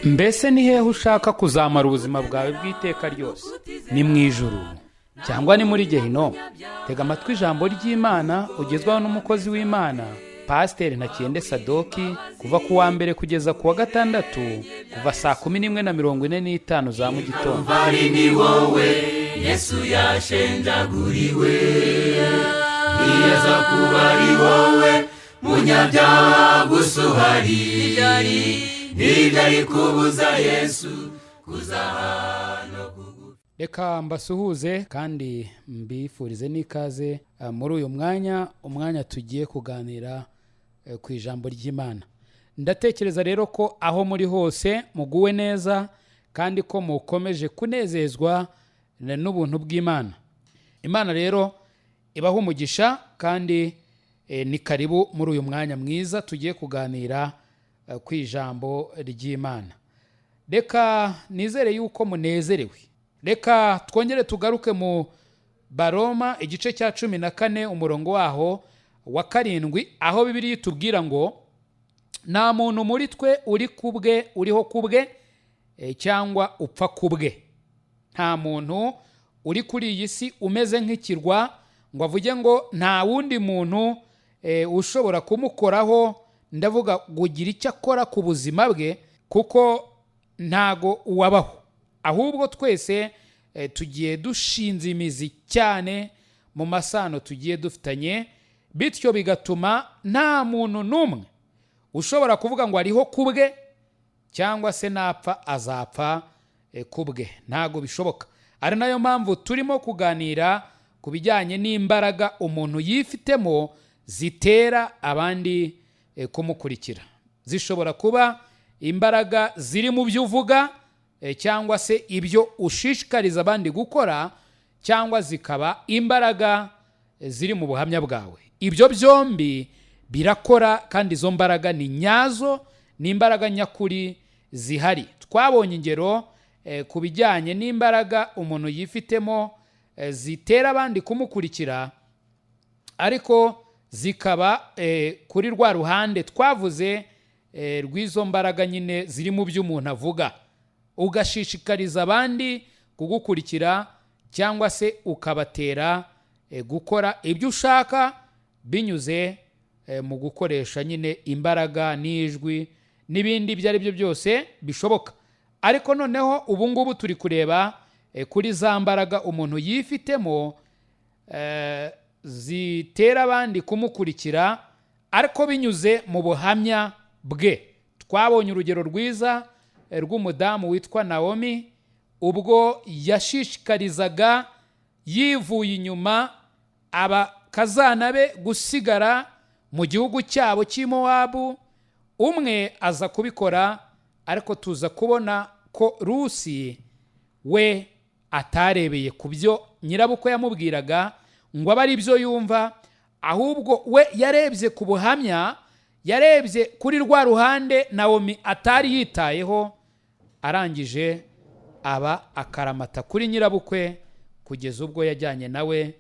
Mbese ni hehe ushaka kuzamara ubuzima bwawe bw'iteka ryose? Ni mu ijuru cyangwa ni muri gehinomu? Tega amatwi ijambo ry'Imana ugezwaho n'umukozi w'Imana, Pasiteri Ntakiyende Sadoki, kuva ku wa mbere kugeza ku wa gatandatu, kuva saa 11:45 za mu gitondo. Ari ni wowe Yesu yashenjaguriwe, niyaza kuba ari wowe munyabyaha gusa uhari, ntibyari kubuza Yesu kuza hano. Reka mbasuhuze kandi mbifurize n'ikaze muri uyu mwanya, umwanya tugiye kuganira ku ijambo ry'Imana. Ndatekereza rero ko aho muri hose muguwe neza kandi ko mukomeje kunezezwa n'ubuntu bw'Imana. Imana rero ibaha umugisha kandi ni karibu muri uyu mwanya mwiza tugiye kuganira ku ijambo ry'Imana. Reka nizere yuko munezerewe. Reka twongere tugaruke mu Baroma, igice cya 14, umurongo waho wa 7, aho Bibiliya itubwira ngo nta muntu muri twe uri ku bwe, uriho ku bwe, cyangwa upfa ku bwe. Nta muntu uri kuri iyi si umeze nk'ikirwa ngo avuge ngo nta wundi muntu ushobora kumukoraho, ndavuga kugira icyo akora ku buzima bwe, kuko ntago uwabaho. Ahubwo twese tugiye dushinze imizi cyane mu masano tugiye dufitanye, bityo bigatuma nta muntu n'umwe ushobora kuvuga ngo ariho ku bwe cyangwa se napfa azapfa ku bwe. Ntago bishoboka. Ari nayo mpamvu turimo kuganira ku bijyanye n'imbaraga umuntu yifitemo zitera abandi kumukurikira. Zishobora kuba imbaraga ziri mu byo uvuga, cyangwa se ibyo ushishikariza abandi gukora, cyangwa zikaba imbaraga ziri mu buhamya bwawe. Ibyo byombi birakora, kandi izo mbaraga ni nyazo, ni imbaraga nyakuri zihari. Twabonye ingero ku bijyanye n'imbaraga umuntu yifitemo zitera abandi kumukurikira, ariko zikaba kuri rwa ruhande twavuze rw'izo mbaraga nyine ziri mu byo umuntu avuga, ugashishikariza abandi kugukurikira cyangwa se ukabatera gukora ibyo ushaka binyuze mu gukoresha nyine imbaraga n'ijwi n'ibindi ibyo ari byo byose bishoboka. Ariko noneho ubu ngubu turi kureba kuri za mbaraga umuntu yifitemo zitera abandi kumukurikira, ariko binyuze mu buhamya bwe. Twabonye urugero rwiza rw'umudamu witwa Nawomi, ubwo yashishikarizaga yivuye inyuma abakazana be gusigara mu gihugu cyabo cy'i Mowabu. Umwe aza kubikora, ariko tuza kubona ko Rusi we atarebeye ku byo nyirabukwe yamubwiraga ngo abe ari byo yumva, ahubwo we yarebye ku buhamya, yarebye kuri rwa ruhande Nawomi atari yitayeho, arangije aba akaramata kuri nyirabukwe kugeza ubwo yajyanye nawe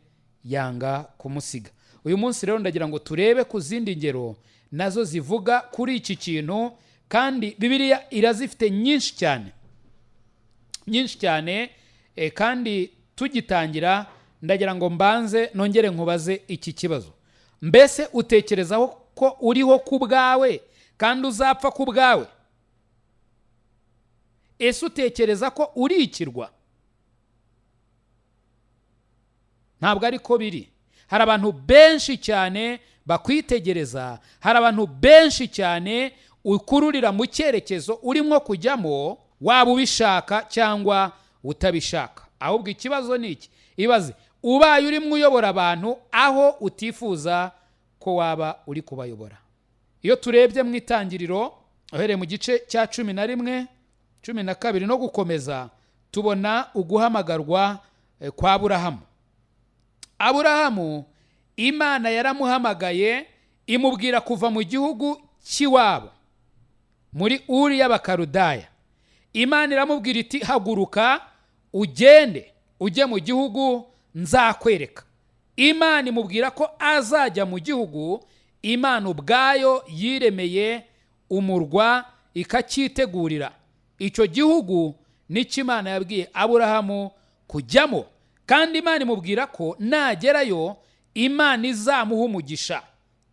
yanga kumusiga. Uyu munsi rero ndagira ngo turebe ku zindi ngero nazo zivuga kuri iki kintu, kandi Bibiliya irazifite nyinshi cyane, nyinshi cyane. Kandi tugitangira ndagira ngo mbanze nongere nkubaze iki kibazo: mbese utekerezaho ko uriho ku bwawe kandi uzapfa ku bwawe? Ese utekereza ko uri ikirwa? Ntabwo ariko biri. Hari abantu benshi cyane bakwitegereza, hari abantu benshi cyane ukururira mu cyerekezo urimo kujyamo, waba ubishaka cyangwa utabishaka. Ahubwo ikibazo ni iki: ibaze ubaye urimo uyobora abantu aho utifuza ko waba uri kubayobora. Iyo turebye mu Itangiriro, uhereye mu gice cya 11, 12 no gukomeza, tubona uguhamagarwa kwa Aburahamu. Aburahamu Imana yaramuhamagaye, imubwira kuva mu gihugu cy'iwabo muri Uri y'Abakarudaya. Imana iramubwira iti haguruka ugende ujye mu gihugu nzakwereka. Imana imubwira ko azajya mu gihugu Imana ubwayo yiremeye umurwa, ikacyitegurira. Icyo gihugu nicyo Imana yabwiye Aburahamu kujyamo, kandi Imana imubwira ko nagerayo Imana izamuha umugisha,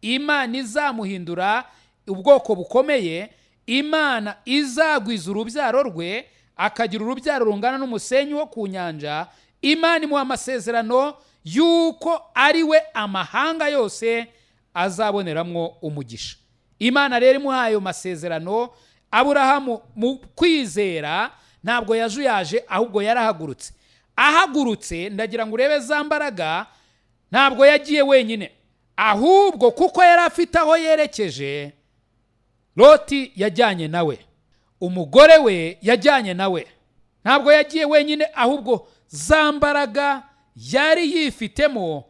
Imana izamuhindura ubwoko bukomeye, Imana izagwiza urubyaro rwe akagira urubyaro rungana n'umusenyi wo ku nyanja. Imana imuha amasezerano y'uko ari we amahanga yose azaboneramwo umugisha. Imana rero imuhaye ayo masezerano, Aburahamu mu kwizera ntabwo yajuyaje, ahubwo yarahagurutse. Ahagurutse, ndagira ngo urebe za mbaraga, ntabwo yagiye wenyine, ahubwo kuko yari afite aho yerekeje, Loti yajyanye nawe, umugore we yajyanye nawe. Ntabwo yagiye wenyine, ahubwo za mbaraga yari yifitemo,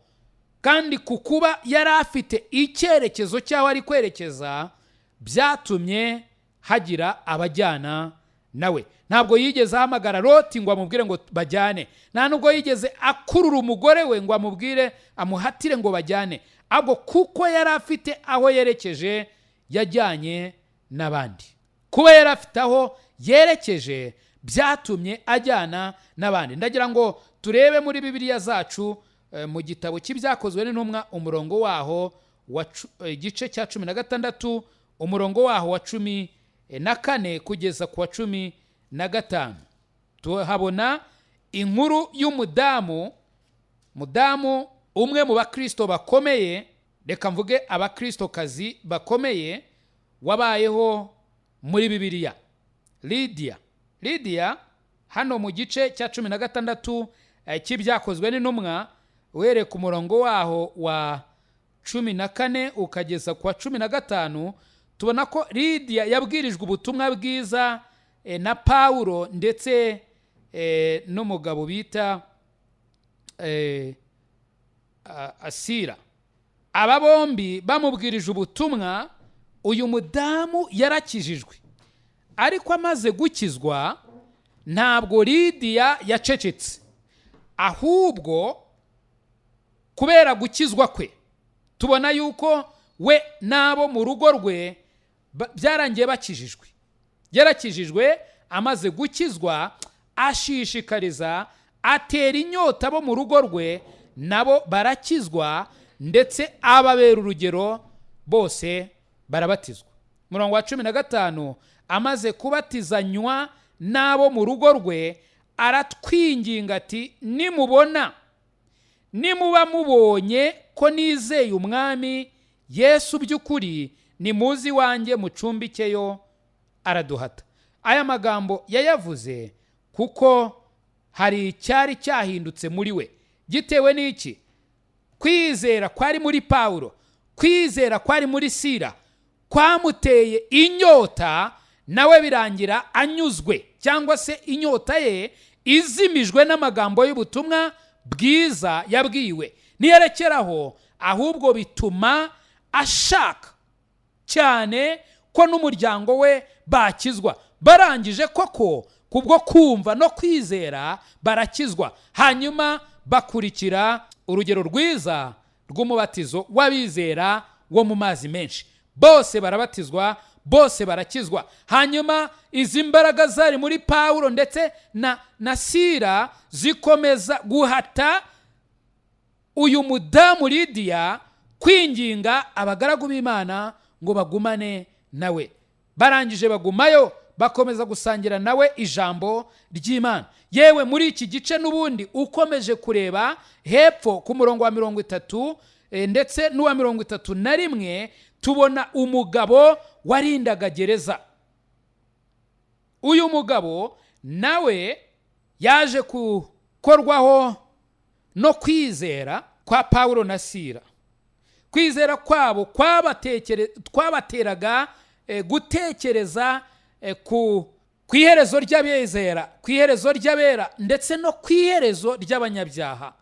kandi ku kuba yari afite icyerekezo cy'aho ari kwerekeza, byatumye hagira abajyana nawe. Ntabwo yigeze ahamagara Loti ngo amubwire ngo bajyane, nta nubwo yigeze akurura umugore we ngo amubwire amuhatire ngo bajyane, ahubwo kuko yari afite aho yerekeje yajyanye n'abandi. Kuba yari afite aho yerekeje byatumye ajyana n'abandi. Ndagira ngo turebe muri Bibiliya zacu mu gitabo cy'Ibyakozwe n'Intumwa, umurongo waho wa igice cya 16, umurongo waho wa 14 kugeza ku wa 15. Tuhabona inkuru y'umudamu, mudamu umwe mu bakristo bakomeye, reka mvuge abakristokazi bakomeye wabayeho muri Bibiliya, Lidiya. Lidiya hano mu gice cya 16 cy'Ibyakozwe n'Intumwa, uhereye ku murongo waho wa 14 ukageza ku wa 15, tubona ko Lidiya yabwirijwe ubutumwa bwiza na Pawulo ndetse n'umugabo bita Asira. Aba bombi bamubwirije ubutumwa, uyu mudamu yarakijijwe. Ariko amaze gukizwa ntabwo Lidiya yacecetse, ahubwo kubera gukizwa kwe tubona yuko we n'abo mu rugo rwe byarangiye bakijijwe. Yarakijijwe, amaze gukizwa ashishikariza, atera inyota abo mu rugo rwe, nabo barakizwa, ndetse ababera urugero, bose barabatizwa. Murongo wa 15, amaze kubatizanywa n'abo mu rugo rwe, aratwinginga ati nimubona, nimuba mubonye ko nizeye Umwami Yesu by'ukuri, nimuze iwanjye mucumbikeyo. Araduhata. Aya magambo yayavuze kuko hari icyari cyahindutse muri we. Gitewe n'iki? Kwizera kwari muri Pawulo, kwizera kwari muri Sira, kwamuteye inyota, nawe birangira anyuzwe, cyangwa se inyota ye izimijwe n'amagambo y'ubutumwa bwiza yabwiwe. Ntiyarekeraho, ahubwo bituma ashaka cyane ko n'umuryango we bakizwa. Barangije koko kubwo kumva no kwizera barakizwa, hanyuma bakurikira urugero rwiza rw'umubatizo w'abizera wo mu mazi menshi. Bose barabatizwa, bose barakizwa. Hanyuma izi mbaraga zari muri Pawulo ndetse na Sira zikomeza guhata uyu mudamu Lidiya kwinginga abagaragu b'Imana ngo bagumane nawe. Barangije bagumayo, bakomeza gusangira nawe ijambo ry'Imana. Yewe muri iki gice n'ubundi ukomeje kureba hepfo ku murongo wa 30 ndetse n'uwa 31, tubona umugabo warindaga gereza. Uyu mugabo nawe yaje gukorwaho no kwizera kwa Pawulo na Sira. Kwizera kwabo kwabateraga gutekereza ku iherezo ry'abizera, ku iherezo ry'abera, ndetse no ku iherezo ry'abanyabyaha.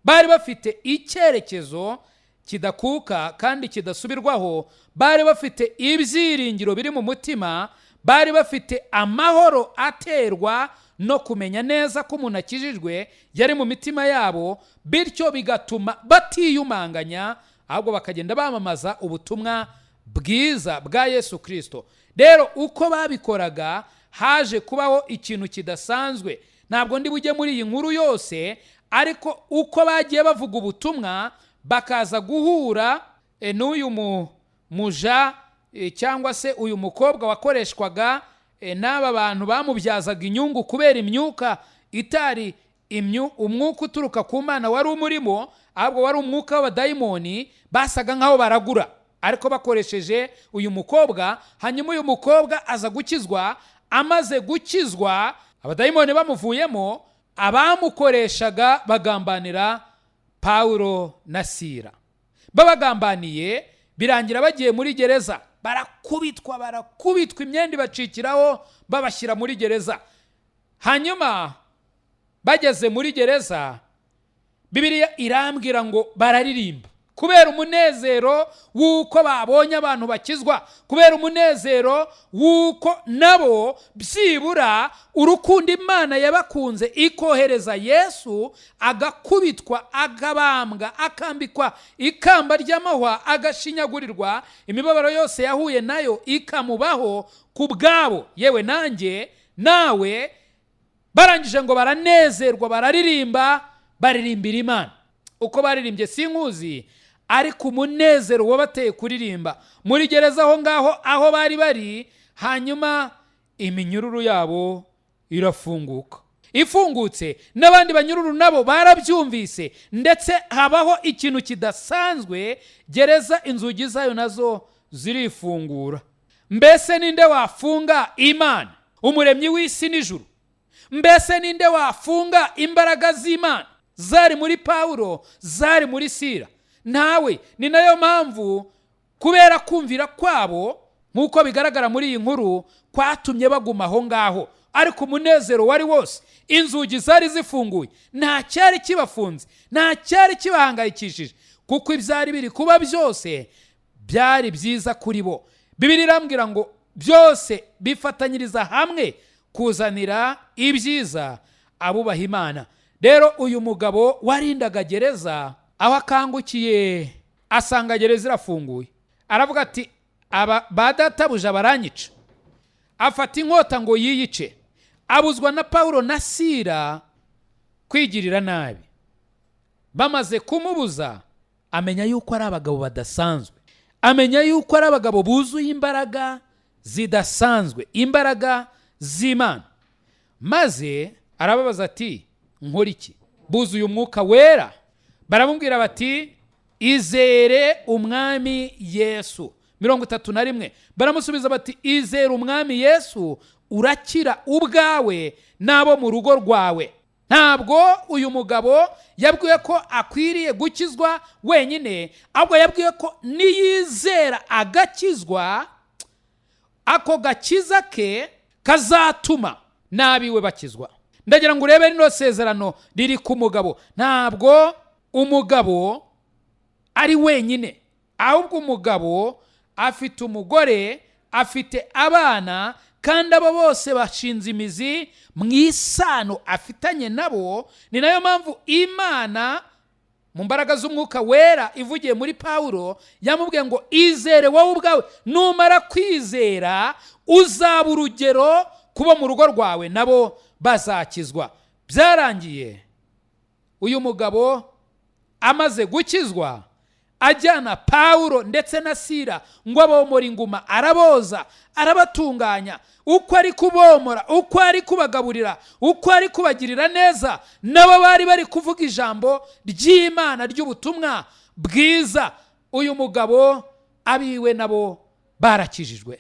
Bari bafite icyerekezo kidakuka kandi kidasubirwaho, bari bafite ibyiringiro biri mu mutima, bari bafite amahoro aterwa no kumenya neza ko umuntu akijijwe yari mu mitima yabo, bityo bigatuma batiyumanganya, ahubwo bakagenda bamamaza ubutumwa bwiza bwa Yesu Kristo. Rero uko babikoraga, Haje kubaho ikintu kidasanzwe. Ntabwo ndi bujye muri iyi nkuru yose, ariko uko bagiye bavuga ubutumwa bakaza guhura n'uyu muja cyangwa se uyu mukobwa wakoreshwaga n'aba bantu bamubyazaga inyungu kubera imyuka itari umwuka uturuka ku Mana wari umurimo, ahubwo wari umwuka w'abadayimoni, basaga nk'aho baragura ariko bakoresheje uyu mukobwa. Hanyuma uyu mukobwa aza gukizwa. Amaze gukizwa, abadayimoni bamuvuyemo, abamukoreshaga bagambanira Pawulo na Sira. Babagambaniye birangira bagiye muri gereza, barakubitwa, barakubitwa, imyenda ibacikiraho, babashyira muri gereza. Hanyuma bageze muri gereza, Bibiliya irambwira ngo bararirimba kubera umunezero w'uko babonye abantu bakizwa, kubera umunezero w'uko nabo byibura urukundo Imana yabakunze ikohereza Yesu agakubitwa, agabambwa, akambikwa ikamba ry'amahwa, agashinyagurirwa, imibabaro yose yahuye nayo ikamubaho ku bwabo, yewe nanjye nawe. Barangije ngo baranezerwa, bararirimba, baririmbira Imana. Uko baririmbye sinkuzi, ariko umunezero wabateye kuririmba muri gereza aho ngaho aho bari bari. Hanyuma iminyururu yabo irafunguka. Ifungutse, n'abandi banyururu nabo barabyumvise, ndetse habaho ikintu kidasanzwe, gereza inzugi zayo nazo zirifungura. Mbese ninde wafunga Imana, umuremyi w'isi n'ijuru? Mbese ninde wafunga imbaraga z'Imana zari muri Pawulo, zari muri Sira? Ntawe. Ni nayo mpamvu kubera kumvira kwabo, nk'uko bigaragara muri iyi nkuru, kwatumye baguma aho ngaho. Ariko umunezero wari wose, inzugi zari zifunguye, nta cyari kibafunze, nta cyari kibahangayikishije, kuko ibyari biri kuba byose byari byiza kuri bo. Bibiliya irambwira ngo byose bifatanyiriza hamwe kuzanira ibyiza abubaha Imana. Rero uyu mugabo warindaga gereza, aho akangukiye asanga gereza irafunguye, aravuga ati aba ba databuja baranyica. Afata inkota ngo yiyice, abuzwa na Pawulo na Sira kwigirira nabi. Bamaze kumubuza, amenya yuko ari abagabo badasanzwe, amenya yuko ari abagabo buzuye imbaraga zidasanzwe, imbaraga z'Imana. Maze arababaza ati nkora iki? Buzuye umwuka wera. Baramubwira bati izere umwami Yesu. 31 baramusubiza bati izere umwami Yesu urakira ubwawe n'abo mu rugo rwawe. Ntabwo uyu mugabo yabwiwe ko akwiriye gukizwa wenyine, ahubwo yabwiwe ko niyizera agakizwa, ako gakiza ke kazatuma n'abiwe bakizwa. Ndagira ngo urebe rino sezerano riri ku mugabo. Ntabwo umugabo ari wenyine, ahubwo umugabo afite umugore, afite abana, kandi abo bose bashinze imizi mu isano afitanye nabo. Ni nayo mpamvu Imana mu mbaraga z'umwuka wera ivugiye muri Pawulo yamubwiye ngo izere wowe ubwawe, numara kwizera uzaba urugero kubo mu rugo rwawe, nabo bazakizwa. Byarangiye uyu mugabo amaze gukizwa, ajyana Pawulo ndetse na Sira ngo abomore inguma, araboza, arabatunganya. Uko ari kubomora, uko ari kubagaburira, uko ari kubagirira neza, nabo bari bari kuvuga ijambo ry'Imana ry'ubutumwa bwiza. Uyu mugabo abiwe nabo barakijijwe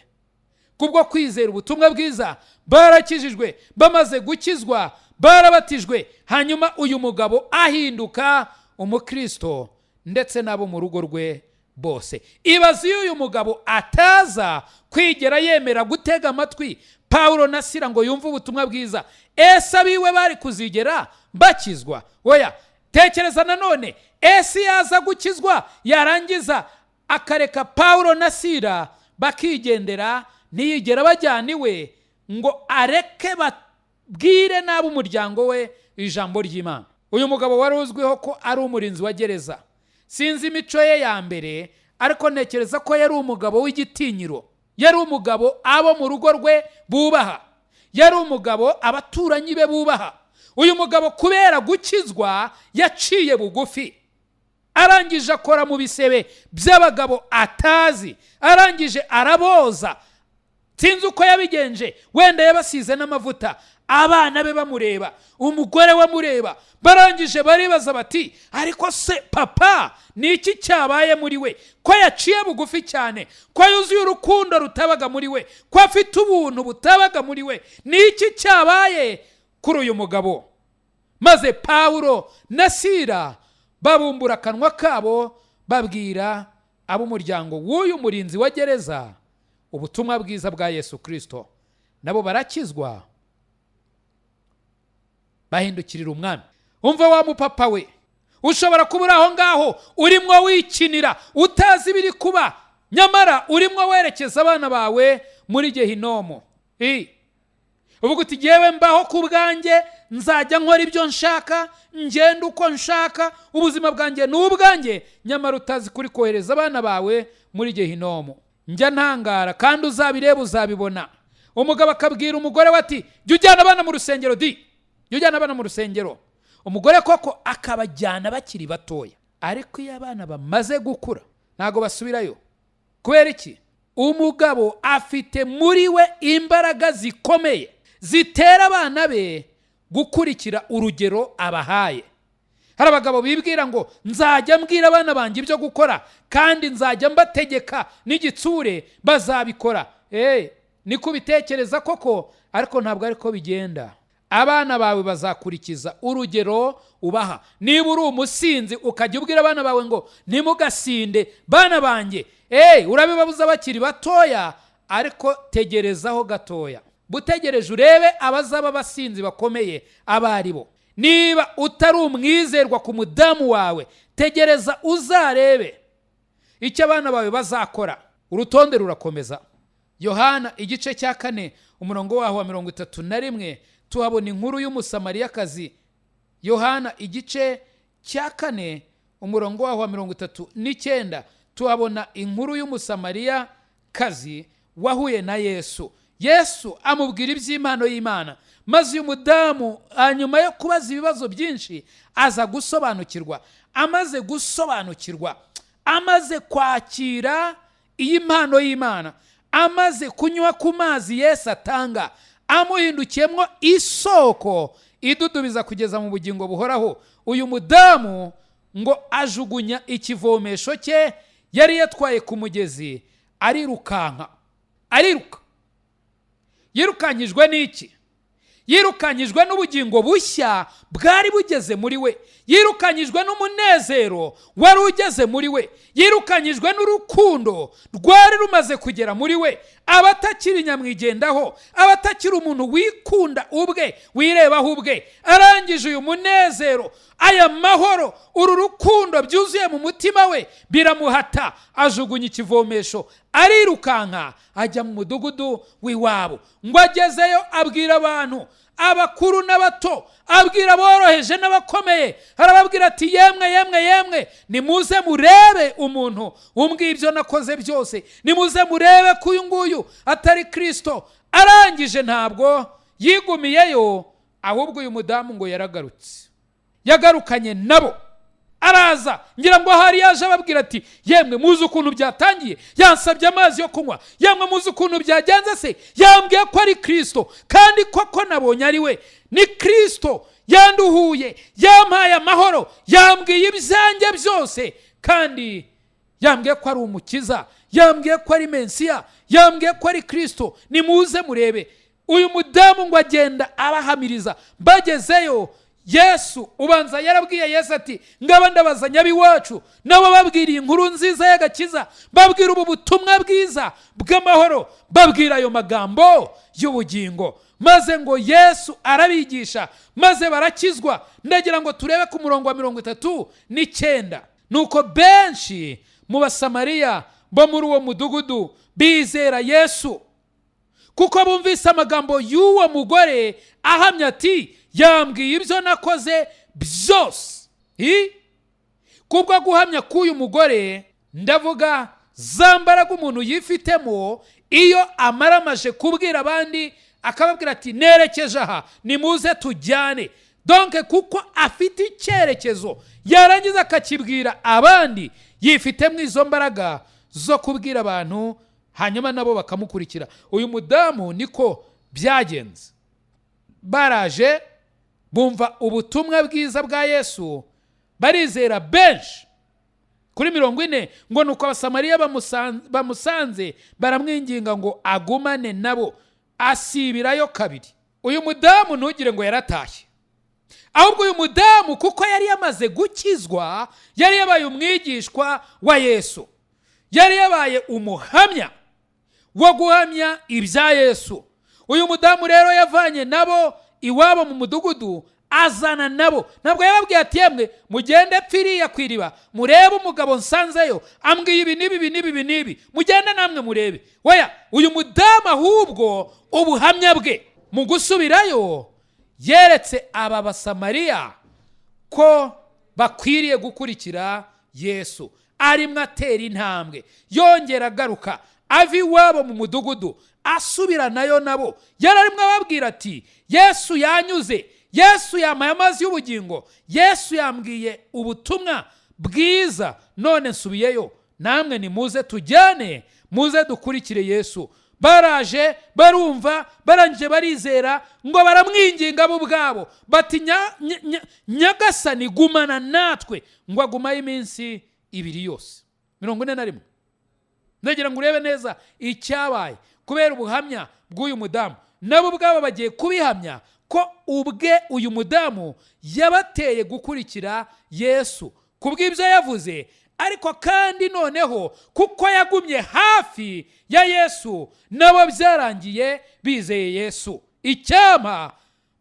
kubwo kwizera ubutumwa bwiza, barakijijwe. Bamaze gukizwa barabatijwe. Hanyuma uyu mugabo ahinduka umukristo ndetse n'abo mu rugo rwe bose. Ibaze iyo uyu mugabo ataza kwigera yemera gutega amatwi Pawulo na Sira ngo yumve ubutumwa bwiza, ese abiwe bari kuzigera bakizwa? Oya. Tekereza nanone, ese yaza gukizwa yarangiza akareka Pawulo na Sira bakigendera, ntiyigera bajyana iwe ngo areke babwire n'ab'umuryango we ijambo ry'Imana. Uyu mugabo wari uzwiho ko ari umurinzi wa gereza, sinzi imico ye ya mbere, ariko ntekereza ko yari umugabo w'igitinyiro, yari umugabo abo mu rugo rwe bubaha, Yari umugabo abaturanyi be bubaha. Uyu mugabo kubera gukizwa yaciye bugufi, arangije akora mu bisebe by'abagabo atazi, arangije araboza. Sinzi uko yabigenje, wenda yabasize n'amavuta, abana be bamureba, umugore we amureba. Barangije baribaza bati: "Ariko se papa, ni iki cyabaye muri we, ko yaciye bugufi cyane, ko yuzuye urukundo rutabaga muri we, ko afite ubuntu butabaga muri we? Ni iki cyabaye kuri uyu mugabo?" Maze Pawulo na Sira babumbura akanwa kabo, babwira ab'umuryango w'uyu murinzi wa gereza ubutumwa bwiza bwa Yesu Kirisito, nabo barakizwa, bahindukirira Umwami. Umva wa mupapa we, ushobora kuba uri aho ngaho urimo wikinira, utazi ibiri kuba, nyamara urimo werekeza abana bawe muri gehinomu. Uvuga uti: "Ngewe mbaho ku bwanjye, nzajya nkora ibyo nshaka, ngenda uko nshaka, ubuzima bwanjye ni ubwanjye." Nyamara utazi kuri kohereza abana bawe muri gehinomu. Njya ntangara, kandi uzabireba uzabibona. Umugabo akabwira umugore we ati: "Jya ujyana abana mu rusengero di, jya ujyana abana mu rusengero." Umugore koko akabajyana bakiri batoya, ariko iyo abana bamaze gukura ntabwo basubirayo. Kubera iki? Umugabo afite muri we imbaraga zikomeye zitera abana be gukurikira urugero abahaye. Hari abagabo bibwira ngo: "Nzajya mbwira abana banjye ibyo gukora, kandi nzajya mbategeka n'igitsure, bazabikora." Eee, niko ubitekereza koko, ariko ntabwo ariko bigenda. Abana bawe bazakurikiza urugero ubaha. Niba uri umusinzi, ukajya ubwira abana bawe ngo: "Ntimugasinde, bana banjye," eee, urabibabuza bakiri batoya, ariko tegerezaho gatoya, butegereje urebe abazaba abasinzi bakomeye abo ari bo. Niba utari umwizerwa ku mudamu wawe, tegereza uzarebe icyo abana bawe bazakora. Urutonde rurakomeza. Yohana igice cya 4, umurongo waho wa 31, tuhabona inkuru y'Umusamariyakazi. Yohana igice cya 4, umurongo waho wa 39, tuhabona inkuru y'Umusamariyakazi wahuye na Yesu. Yesu amubwira iby'impano y'Imana, maze uyu mudamu, hanyuma yo kubaza ibibazo byinshi, aza gusobanukirwa. Amaze gusobanukirwa, amaze kwakira iyi mpano y'Imana, amaze kunywa ku mazi Yesu atanga, amuhindukiyemo isoko idudubiza kugeza mu bugingo buhoraho, uyu mudamu ngo ajugunya ikivomesho cye yari yatwaye ku mugezi, arirukanka, ariruka. Yirukanyijwe n'iki? Yirukanyijwe n'ubugingo bushya bwari bugeze muri we, yirukanyijwe n'umunezero wari ugeze muri we, yirukanyijwe n'urukundo rwari rumaze kugera muri we. Aba atakiri nyamwigendaho, aba atakiri umuntu wikunda ubwe, wirebaho ubwe. Arangije uyu munezero, aya mahoro, uru rukundo byuzuye mu mutima we biramuhata, ajugunya ikivomesho, arirukanka, ajya mu mudugudu w'iwabo. Ngo agezeyo abwira abantu, abakuru n'abato, abwira aboroheje n'abakomeye, arababwira ati: "Yemwe, yemwe, yemwe, nimuze murebe umuntu umbwiye ibyo nakoze byose, nimuze murebe ko uyu nguyu atari Kirisito." Arangije ntabwo yigumiyeyo, ahubwo uyu mudamu ngo yaragarutse, yagarukanye nabo, araza. Ngira ngo ahari yaje ababwira ati: "Yemwe, muzi ukuntu byatangiye? Yansabye amazi yo kunywa. Yemwe, muzi ukuntu byagenze se? Yambwiye ko ari Kirisito, kandi koko nabonye ari we, ni Kirisito. Yanduhuye, yampaye amahoro, yambwiye ibyanjye byose, kandi yambwiye ko ari Umukiza, yambwiye ko ari Mensiya, yambwiye ko ari Kirisito. Nimuze murebe." Uyu mudamu ngo agenda abahamiriza. Bagezeyo, Yesu ubanza yarabwiye Yesu ati: "Ngaba ndabazanye ab'iwacu." Nabo babwiriye inkuru nziza y'agakiza, babwira ubu butumwa bwiza bw'amahoro, babwira ayo magambo y'ubugingo, maze ngo Yesu arabigisha, maze barakizwa. Ndagira ngo turebe ku murongo wa 39: "Nuko benshi mu Basamariya bo muri uwo mudugudu bizera Yesu, kuko bumvise amagambo y'uwo mugore ahamya ati: 'Yambwiye ibyo nakoze byose.'" Kubwo guhamya k'uyu mugore, ndavuga za mbaraga umuntu yifitemo iyo amaramaje kubwira abandi Akababwira ati: "Nerekeje aha, nimuze tujyane." Donc kuko afite icyerekezo, yarangiza akakibwira abandi, yifitemo izo mbaraga zo kubwira abantu, hanyuma nabo bakamukurikira. Uyu mudamu niko byagenze. Baraje bumva ubutumwa bwiza bwa Yesu, barizera benshi. Kuri 40 ngo: "Nuko Abasamariya bamusanze baramwinginga ngo agumane nabo, asibirayo kabiri." Uyu mudamu ntugire ngo yaratashye, ahubwo uyu mudamu kuko yari yamaze gukizwa, yari yabaye umwigishwa wa Yesu, yari yabaye umuhamya wo guhamya ibya Yesu. Uyu mudamu rero yavanye nabo iwabo mu mudugudu, azana nabo. Ntabwo yababwiye ati: "Yemwe, mugende pfiriya ku iriba murebe umugabo nsanzeyo, ambwiye ibi n'ibi, ibi n'ibi, ibi n'ibi, mugende namwe murebe." Oya, uyu mudamu ahubwo ubuhamya bwe mu gusubirayo yeretse aba Basamariya ko bakwiriye gukurikira Yesu. Arimo atera intambwe, yongera agaruka, ava iwabo mu mudugudu asubiranayo nabo, yari arimo ababwira ati: "Yesu yanyuze, Yesu yampaye amazi y'ubugingo, Yesu yambwiye ubutumwa bwiza, none nsubiyeyo, namwe nimuze tujyane, muze dukurikire Yesu." Baraje barumva, barangije barizera, ngo baramwinginga bo ubwabo bati: "Nyagasani, gumana natwe." Ngo agumayo iminsi 2 yose. 41, ndagira ngo urebe neza icyabaye kubera ubuhamya bw'uyu mudamu. Nabo ubwabo bagiye kubihamya ko ubwe uyu mudamu yabateye gukurikira Yesu kubw'ibyo yavuze, ariko kandi noneho kuko yagumye hafi ya Yesu, nabo byarangiye bizeye Yesu. Icyampa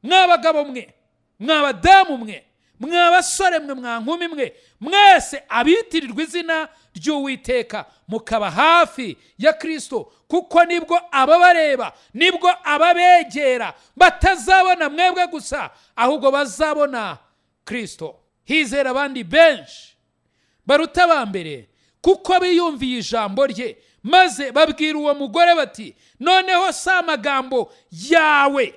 mw'abagabo mwe, mw'abadamu mwe, mw'abasore mwe, mwa nkumi mwe, mwese abitirirwa izina ry'Uwiteka, mukaba hafi ya Kirisito, kuko nibwo ababareba, nibwo ababegera batazabona mwebwe gusa, ahubwo bazabona Kirisito. Hizera abandi benshi baruta aba mbere, kuko biyumviye ijambo rye, maze babwira uwo mugore bati: "Noneho si amagambo yawe."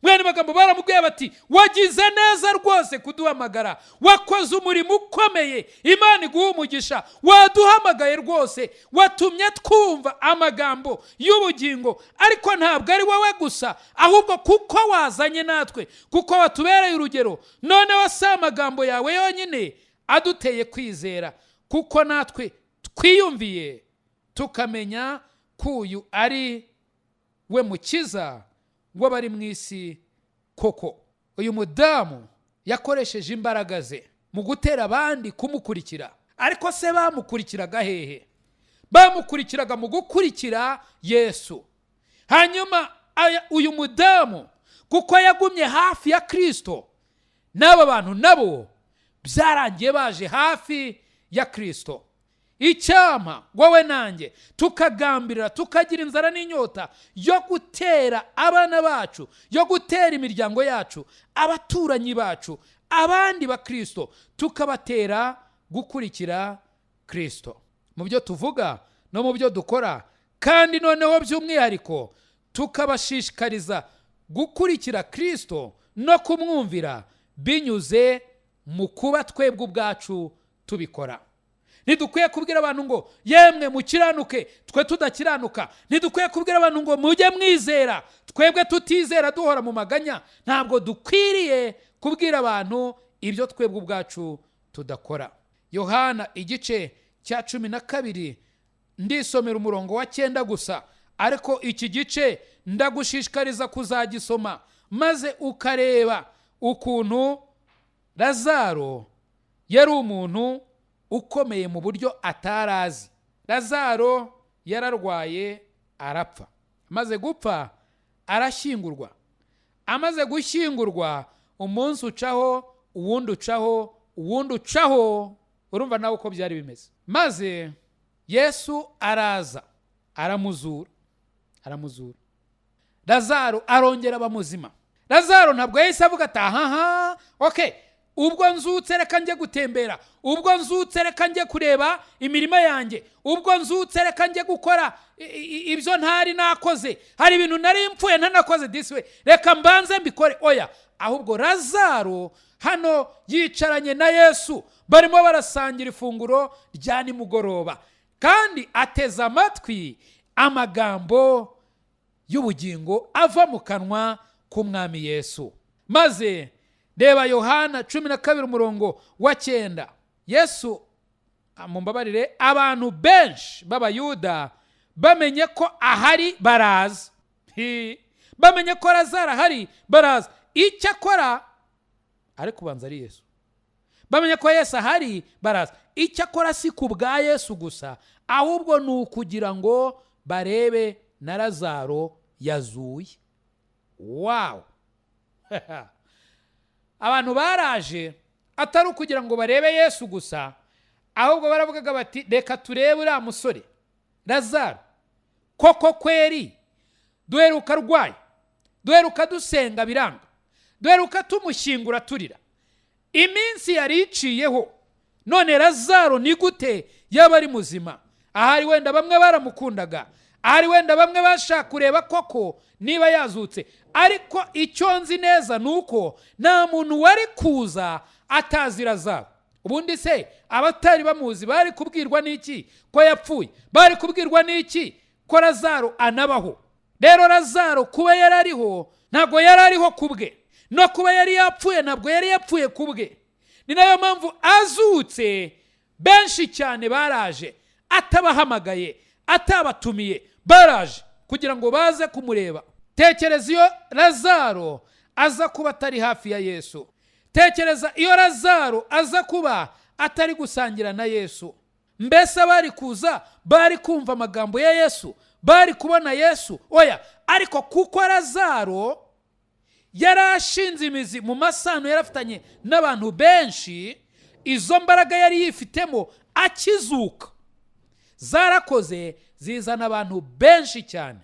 Mwene magambo baramubwiye bati: "Wagize neza rwose kuduhamagara, wakoze umurimo ukomeye, Imana iguha umugisha, waduhamagaye rwose, watumye twumva amagambo y'ubugingo, ariko ntabwo ari wowe gusa, ahubwo kuko wazanye natwe, kuko watubereye urugero, noneho si amagambo yawe yonyine aduteye kwizera, kuko natwe twiyumviye tukamenya ko uyu ari we mukiza w'abari mu isi koko." Uyu mudamu yakoresheje imbaraga ze mu gutera abandi kumukurikira. Ariko se bamukurikiraga hehe? Bamukurikiraga mu gukurikira Yesu. Hanyuma uyu mudamu kuko yagumye hafi ya Kirisito, n'aba bantu nabo byarangiye baje hafi ya Kirisito. Icyampa wowe nanjye tukagambirira, tukagira inzara n'inyota yo gutera abana bacu, yo gutera imiryango yacu, abaturanyi bacu, abandi ba Kirisito, tukabatera gukurikira Kirisito mu byo tuvuga no mu byo dukora, kandi noneho by'umwihariko tukabashishikariza gukurikira Kirisito no kumwumvira binyuze mu kuba twebwe ubwacu tubikora. Ntidukwiye kubwira abantu ngo: "Yemwe, mukiranuke," twe tudakiranuka. Ntidukwiye kubwira abantu ngo: "Mujye mwizera," twebwe tutizera, duhora mu maganya. Ntabwo dukwiriye kubwira abantu ibyo twebwe ubwacu tudakora. Yohana igice cya 12, ndisomera umurongo wa 9 gusa, ariko iki gice ndagushishikariza kuzagisoma maze ukareba ukuntu Lazaro yari umuntu ukomeye mu buryo atarazi. Lazaro yararwaye arapfa, amaze gupfa arashyingurwa. Amaze gushyingurwa, umunsi ucaho, uwundi ucaho, uwundi ucaho, urumva nawe uko byari bimeze. Maze Yesu araza aramuzura, aramuzura. Lazaro arongera aba muzima. Lazaro ntabwo yahise avuga ati: "Ahaha, okay." Ubwo nzutse reka njye gutembera, ubwo nzutse reka njye kureba imirima yanjye, ubwo nzutse reka njye gukora ibyo ntari nakoze, hari ibintu nari mpfuye ntanakoze disi we, reka mbanze mbikore. Oya, ahubwo Lazaro hano yicaranye na Yesu, barimo barasangira ifunguro rya nimugoroba, kandi ateze amatwi amagambo y'ubugingo ava mu kanwa k'umwami Yesu. Maze reba Yohana 12 umurongo wa 9. Yesu, mumbabarire, abantu benshi b'Abayuda bamenye ko ahari baraza. Bamenye ko Lazaro ahari baraza. Icyo akora ariko ubanza ari Yesu. Bamenye ko Yesu ahari baraza. Icyo akora si ku bwa Yesu gusa, ahubwo ni ukugira ngo barebe na Lazaro yazuye. Wow! Abantu baraje atari ukugira ngo barebe Yesu gusa, ahubwo baravugaga bati reka turebe uriya musore Lazaro koko kweri, duheruka arwaye, duheruka dusenga biranga, duheruka tumushyingura turira, iminsi yari iciyeho, none Lazaro ni gute yaba ari muzima? Ahari wenda bamwe baramukundaga, ahari wenda bamwe bashaka kureba koko niba yazutse, ariko icyo nzi neza ni uko nta muntu wari kuza atazi Lazaro. Ubundi se abatari bamuzi bari kubwirwa n'iki ko yapfuye? Bari kubwirwa n'iki ko Lazaro anabaho? Rero Lazaro kuba yari ariho ntabwo yari ariho kubwe, no kuba yari yapfuye ntabwo yari yapfuye kubwe. Ni nayo mpamvu azutse benshi cyane baraje, atabahamagaye, atabatumiye, baraje kugira ngo baze kumureba. Tekereza iyo Lazaro aza kuba atari hafi ya Yesu. Tekereza iyo Lazaro aza kuba atari gusangira na Yesu. Mbese bari kuza, bari kumva amagambo ya Yesu, bari kubona Yesu? Oya, ariko kuko Lazaro yari ashinze imizi mu masano yarafitanye n'abantu benshi, izo mbaraga yari yifitemo akizuka zarakoze, zizana abantu benshi cyane.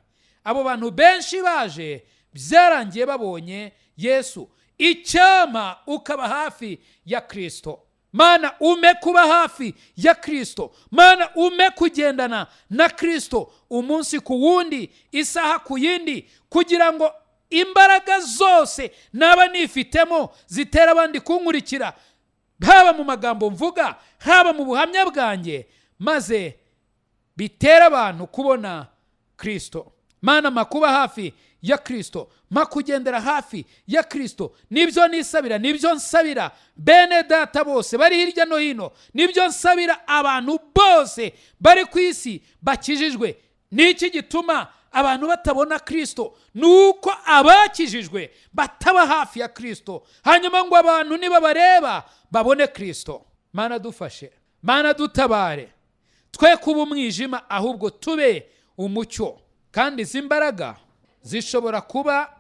Abo bantu benshi baje byarangiye babonye Yesu. Icyama ukaba hafi ya Kristo. Mana ume kuba hafi ya Kristo. Mana ume kugendana na Kristo umunsi ku wundi, isaha ku yindi, kugira ngo imbaraga zose naba nifitemo zitera abandi kunkurikira, haba mu magambo mvuga, haba mu buhamya bwanjye, maze bitera abantu kubona Kristo. Mana makuba hafi ya Kristo, makugendera hafi ya Kristo. Nibyo nisabira, nibyo nsabira bene data bose bari hirya no hino, nibyo nsabira abantu bose bari ku isi bakijijwe. Niki gituma abantu batabona Kristo? Nuko abakijijwe bataba hafi ya Kristo, hanyuma ngo abantu nibabareba babone Kristo. Mana dufashe, Mana dutabare, twe kuba umwijima ahubwo tube umucyo. Kandi izi mbaraga zishobora kuba,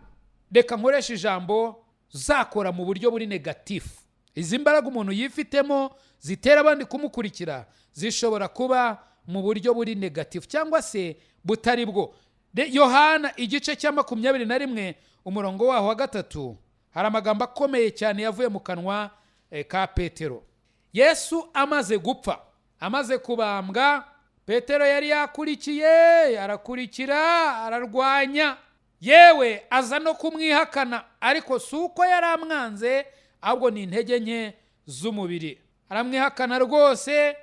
reka nkoresha ijambo, zakora mu buryo buri negatifu. Izi mbaraga umuntu yifitemo zitera abandi kumukurikira zishobora kuba mu buryo buri negatifu cyangwa se butari bwo. Yohana igice cya 21 umurongo waho wa 3, hari amagambo akomeye cyane yavuye mu kanwa ka Petero. Yesu amaze gupfa, amaze kubambwa, Petero yari yakurikiye, arakurikira, ararwanya, yewe aza no kumwihakana, ariko si uko yari amwanze, ahubwo ni intege nke z'umubiri. Aramwihakana rwose,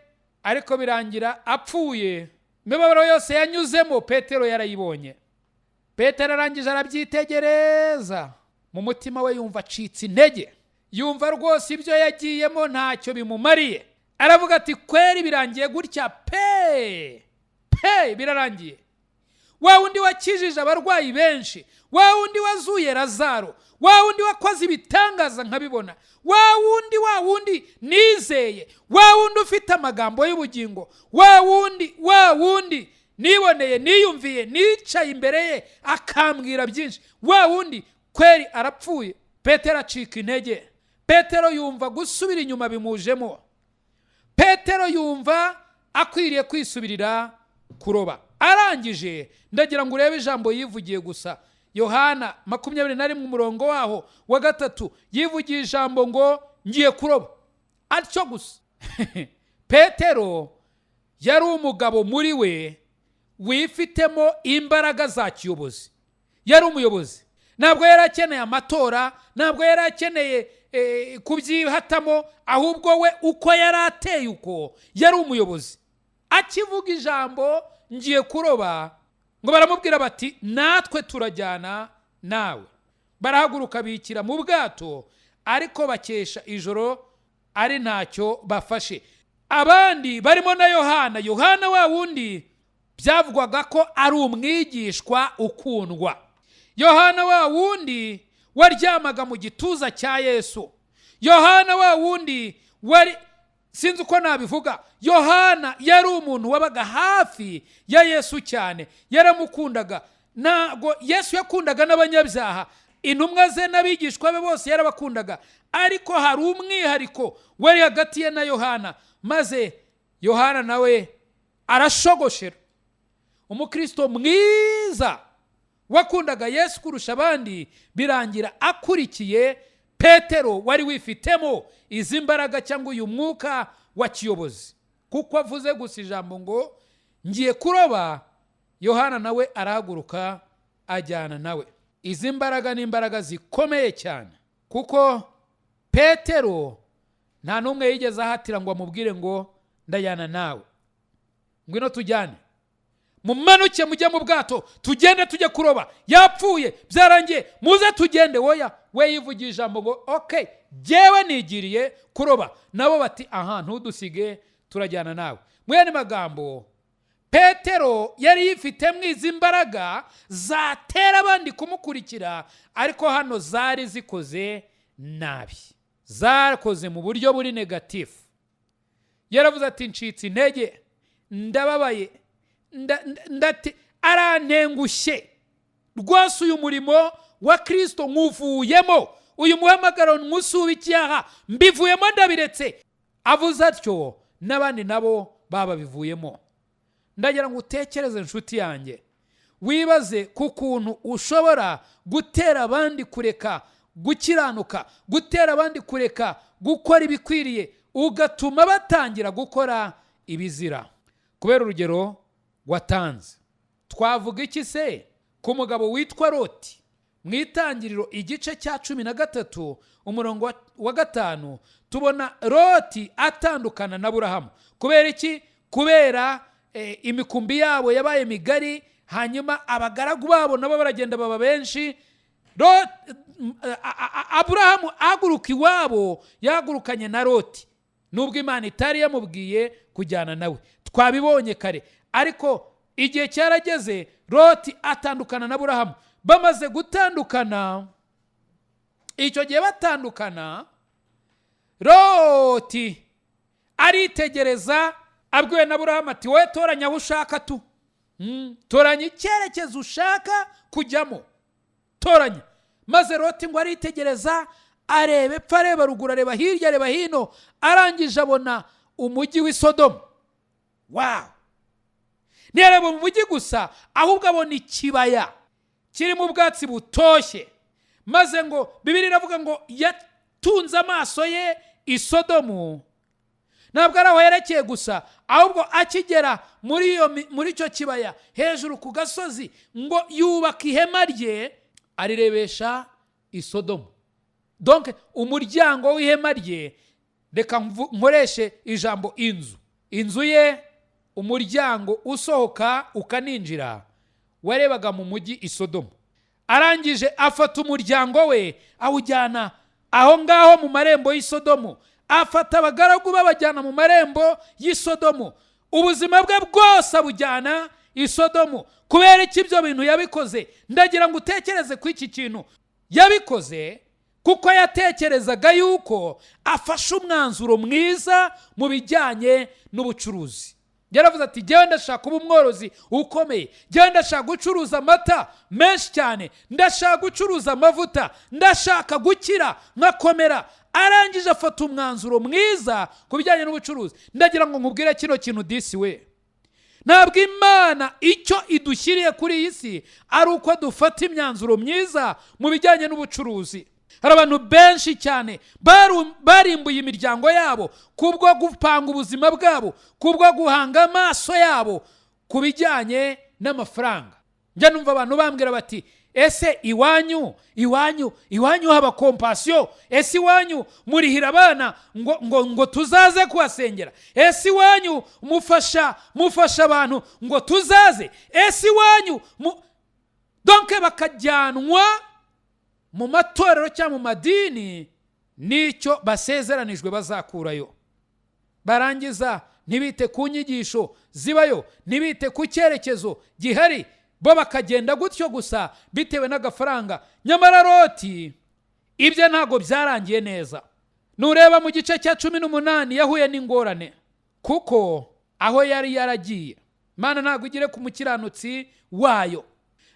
ariko birangira apfuye. Imibabaro yose yanyuzemo Petero yarayibonye. Petero arangije arabyitegereza, mu mutima we yumva acitse intege, yumva rwose ibyo yagiyemo ntacyo bimumariye. Aravuga ati kweri birangiye gutya pe pe, birarangiye. Wa wundi wakijije abarwayi benshi, wa wundi wazuye Lazaro, wa wundi wakoze ibitangaza nkabibona, wa wundi nizeye, wa wundi ufite amagambo y'ubugingo, wa wundi niboneye, niyumviye, nicaye imbere ye akambwira byinshi, wa wundi kweri arapfuye. Petero acika intege. Petero yumva gusubira inyuma bimujemo. Petero yumva akwiriye kwisubirira kuroba. Arangije ndagira ngo urebe ijambo yivugiye gusa. Yohana 21 umurongo waho wa 3 yivugiye ijambo ngo Ngiye kuroba, atyo gusa. Petero yari umugabo muri we wifitemo imbaraga za kiyobozi. Yari umuyobozi, ntabwo yari akeneye amatora, ntabwo yari akeneye kubyihatamo, ahubwo we uko yari ateye, uko yari umuyobozi. Akivuga ijambo "ngiye kuroba", ngo baramubwira bati: "Natwe turajyana nawe." Barahaguruka bikira mu bwato, ariko bakesha ijoro ari ntacyo bafashe. Abandi barimo na Yohana, Yohana wa wundi byavugwaga ko ari umwigishwa ukundwa, Yohana wa wundi waryamaga mu gituza cya Yesu, Yohana wa wundi wari, sinzi uko nabivuga, Yohana yari umuntu wabaga hafi ya Yesu cyane, yaramukundaga. Ntabwo Yesu yakundaga n'abanyabyaha, intumwa ze n'abigishwa be bose yarabakundaga, ariko hari umwihariko wari hagati ye na Yohana. Maze Yohana nawe arashogoshera. Umukristo mwiza wakundaga Yesu kurusha abandi, birangira akurikiye Petero wari wifitemo izi mbaraga cyangwa uyu mwuka wa kiyobozi. Kuko avuze gusa ijambo ngo "ngiye kuroba", Yohana nawe arahaguruka ajyana nawe. Izi mbaraga ni imbaraga zikomeye cyane, kuko Petero nta n'umwe yigeze ahatira ngo amubwire ngo "ndajyana nawe, ngwino tujyane, mumanuke mujye mu bwato tugende tujye kuroba, yapfuye byarangiye, muze tugende." Woya, we yivugiye ijambo ngo "Okay, jyewe nigiriye kuroba." Nabo bati: "Aha, ntudusige, turajyana nawe." Mu yandi magambo, Petero yari yifitemo izi mbaraga zatera abandi kumukurikira, ariko hano zari zikoze nabi, zakoze mu buryo buri négatif. Yaravuze ati: "Ncitse intege, ndababaye, ndati arantengushye rwose. Uyu murimo wa Kirisito nkuvuyemo, uyu muhamagaro nywusubikiye, mbivuyemo, ndabiretse." Avuze atyo, n'abandi nabo babivuyemo. Ndagira ngo utekereze, inshuti yanjye, wibaze ku kuntu ushobora gutera abandi kureka gukiranuka, gutera abandi kureka gukora ibikwiriye, ugatuma batangira gukora ibizira kubera urugero watanze. Twavuga iki se ku mugabo witwa Loti? Mu Itangiriro igice cya 13 umurongo wa 5, tubona Loti atandukana na Burahamu. Kubera iki? Kubera imikumbi yabo yabaye migari, hanyuma abagaragu babo nabo baragenda baba benshi. Aburahamu ahaguruka iwabo, yahagurukanye na Loti, nubwo Imana itari yamubwiye kujyana nawe, twabibonye kare. Ariko igihe cyarageze, Loti atandukana na Burahamu. Bamaze gutandukana, icyo gihe batandukana, Loti aritegereza, abwiwe na Burahamu ati: "Wowe toranya aho ushaka tu, toranya icyerekezo ushaka kujyamo, toranya." Maze Loti ngo aritegereza, areba epfo, areba ruguru, areba hirya, areba hino, arangije abona umujyi w'i Sodomu. Wow! Ntiyareba mu mujyi gusa, ahubwo abona ikibaya kirimo ubwatsi butoshye. Maze ngo Bibiliya iravuga ngo yatunze amaso ye i Sodomu. Ntabwo ari aho yerekeye gusa, ahubwo akigera muri icyo kibaya hejuru ku gasozi, ngo yubaka ihema rye arirebesha i Sodomu. Donc umuryango w'ihema rye, reka nkoreshe ijambo inzu, inzu ye, umuryango usohoka ukaninjira warebaga mu mujyi i Sodomu. Arangije afata umuryango we awujyana aho ngaho mu marembo y'i Sodomu, afata abagaragu babajyana mu marembo y'i Sodomu, ubuzima bwe bwose abujyana i Sodomu. Kubera iki ibyo bintu yabikoze? Ndagira ngo utekereze ku iki kintu. Yabikoze kuko yatekerezaga yuko afashe umwanzuro mwiza mu bijyanye n'ubucuruzi. Yaravuze ati: "Jyewe ndashaka kuba umworozi ukomeye, jyewe ndashaka gucuruza amata menshi cyane, ndashaka gucuruza amavuta, ndashaka gukira nkakomera." Arangije afata umwanzuro mwiza ku bijyanye n'ubucuruzi. Ndagira ngo nkubwire kino kintu disi we: ntabwo Imana icyo idushyiriye kuri iyi si ari uko dufata imyanzuro myiza mu bijyanye n'ubucuruzi. Hari abantu benshi cyane barimbuye imiryango yabo kubwo gupanga ubuzima bwabo, kubwo guhanga amaso yabo ku bijyanye n'amafaranga. Njya numva abantu bambwira bati ese iwanyu iwanyu iwanyu haba Compassion? Ese iwanyu murihira abana ngo tuzaze kuhasengera? Ese iwanyu mufasha abantu ngo tuzaze? Ese iwanyu donc bakajyanwa mu matorero cyangwa mu madini n'icyo basezeranijwe bazakurayo, barangiza ntibite ku nyigisho zibayo, ntibite ku cyerekezo gihari, bo bakagenda gutyo gusa bitewe n'agafaranga. Nyamara Loti ibye ntabwo byarangiye neza. Nureba mu gice cya 18, yahuye n'ingorane kuko aho yari yaragiye, Imana ntabwo igire ku mukiranutsi wayo,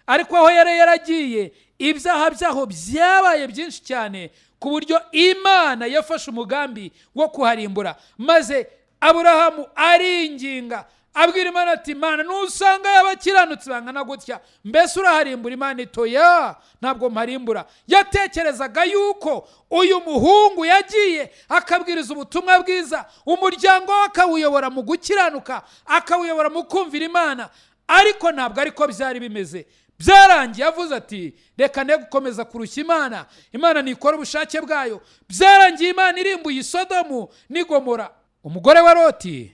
ariko aho yari yaragiye ibyaha byaho byabaye byinshi cyane ku buryo Imana yafashe umugambi wo kuharimbura. Maze Aburahamu aringinga, abwira Imana ati Imana, nusanga y'abakiranutsi bangana gutya, mbese uraharimbura? Imana iti oya, ntabwo mparimbura. Yatekerezaga yuko uyu muhungu yagiye akabwiriza ubutumwa bwiza, umuryango we akawuyobora mu gukiranuka, akawuyobora mu kumvira Imana, ariko ntabwo ariko byari bimeze. Byarangiye avuze ati reka ne gukomeza kurushya Imana, Imana ntikora ubushake bwayo. Byarangiye Imana irimbuye Isodomu n'Igomora. Umugore wa Loti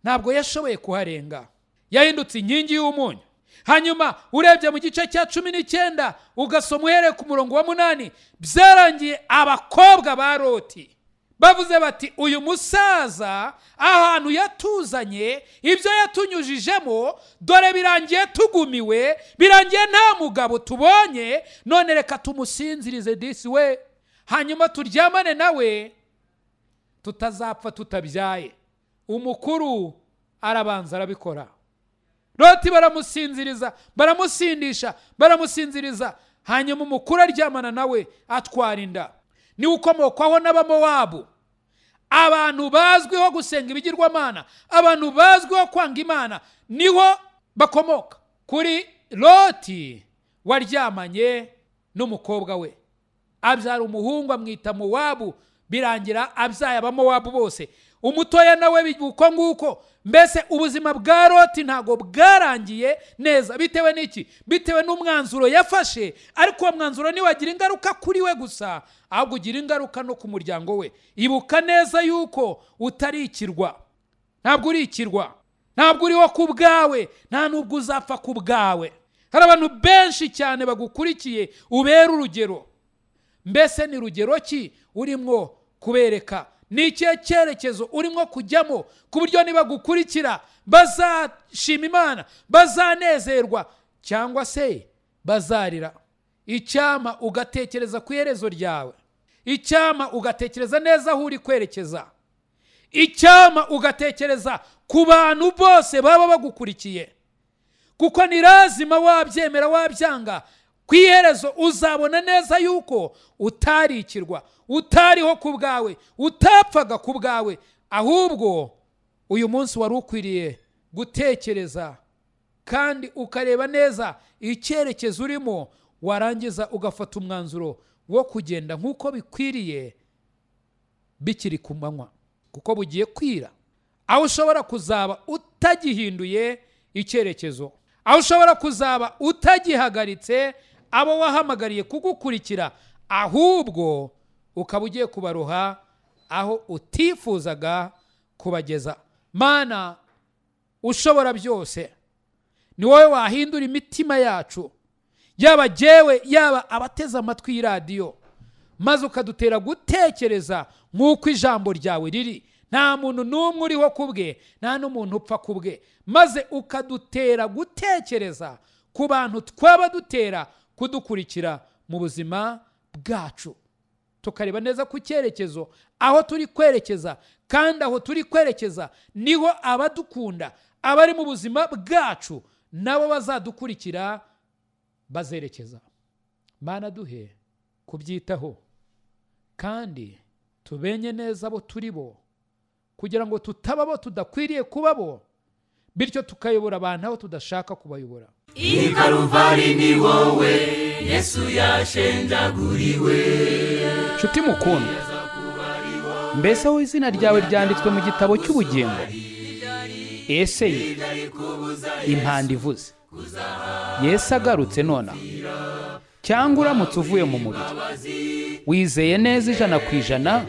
ntabwo yashoboye kuharenga, yahindutse inkingi y'umunyu. Hanyuma urebye mu gice cya 19, ugasoma uhereye ku murongo wa 8, byarangiye abakobwa ba Loti bavuze bati uyu musaza ahantu yatuzanye, ibyo yatunyujijemo, dore birangiye tugumiwe, birangiye nta mugabo tubonye, none reka tumusinzirize disi we, hanyuma turyamane nawe tutazapfa tutabyaye. Umukuru arabanza arabikora. Loti baramusinziriza, baramusindisha, baramusinziriza, hanyuma umukuru aryamana nawe atwara inda. Niwe ukomokwaho n'Abamowabu, abantu bazwiho gusenga ibigirwamana, abantu bazwiho kwanga Imana, niho bakomoka kuri Loti waryamanye n'umukobwa we, abyara umuhungu amwita Mowabu, birangira abyaye Abamowabu bose. Umutoya nawe uko nguko. Mbese ubuzima bwa Loti ntabwo bwarangiye neza. Bitewe n'iki? Bitewe n'umwanzuro yafashe, ariko uwo mwanzuro ntiwagira ingaruka kuri we gusa, ahubwo ugira ingaruka no ku muryango we. Ibuka neza yuko utari ikirwa, ntabwo uri ikirwa, ntabwo uriho ku bwawe, nta nubwo uzapfa ku bwawe. Hari abantu benshi cyane bagukurikiye, ubera urugero. Mbese ni rugero ki urimo kubereka? Ni ikihe cyerekezo urimo kujyamo ku buryo nibagukurikira bazashima Imana, bazanezerwa cyangwa se bazarira? Icyampa ugatekereza ku iherezo ryawe, icyampa ugatekereza neza aho uri kwerekeza, icyampa ugatekereza ku bantu bose baba bagukurikiye, kuko ni lazima wabyemera wabyanga, ku iherezo uzabona neza yuko utarikirwa, utariho ku bwawe, utapfaga ku bwawe, ahubwo uyu munsi wari ukwiriye gutekereza kandi ukareba neza icyerekezo urimo, warangiza ugafata umwanzuro wo kugenda nk'uko bikwiriye bikiri ku manywa, kuko bugiye kwira, aho ushobora kuzaba utagihinduye icyerekezo, aho ushobora kuzaba utagihagaritse abo wahamagariye kugukurikira, ahubwo ukaba ugiye kubaroha aho utifuzaga kubageza. Mana ushobora byose, ni wowe wahindura imitima yacu, yaba jyewe, yaba abateze amatwi y'iradiyo, maze ukadutera gutekereza nk'uko ijambo ryawe riri. Nta muntu n'umwe uriho ku bwe, nta n'umuntu upfa ku bwe, maze ukadutera gutekereza ku bantu twaba dutera kudukurikira mu buzima bwacu, tukareba neza ku cyerekezo aho turi kwerekeza, kandi aho turi kwerekeza niho abadukunda, abari mu buzima bwacu nabo bazadukurikira bazerekeza. Mana duhe kubyitaho kandi tubenye neza abo turi bo, kugira ngo tutaba abo tudakwiriye kuba bo, bityo tukayobora abantu aho tudashaka kubayobora. I Karuvari ni wowe Yesu yashenjaguriwe. Nshuti mukundwa, mbese aho izina ryawe ryanditswe mu gitabo cy'ubugingo? Ese ye impanda ivuze, Yesu agarutse nonaha, cyangwa uramutse uvuye mu mubiri, wizeye neza 100%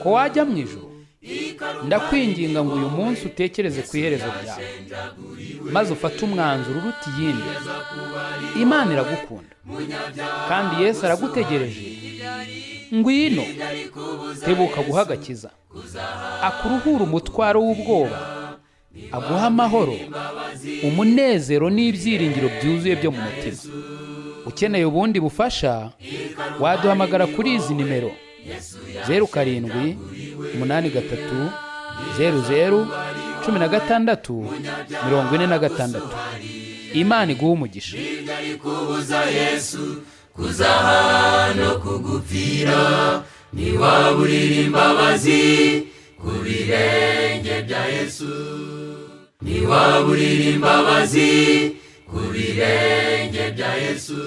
ko wajya mu ijuru? Ndakwinginga ngo uyu munsi utekereze ku iherezo ryawe, maze ufate umwanzuro uruta iyindi. Imana iragukunda kandi Yesu aragutegereje. Ngwino, tebuka guha agakiza, akuruhura umutwaro w'ubwoba, aguha amahoro, umunezero n'ibyiringiro byuzuye byo mu mutima. Ukeneye ubundi bufasha, waduhamagara kuri izi nimero: 0783 00 16 46. Imana iguhe umugisha. Kubuza Yesu kuzaha no kugupfira, ntiwaburira imbabazi ku birenge bya Yesu, ntiwaburira imbabazi ku birenge bya Yesu.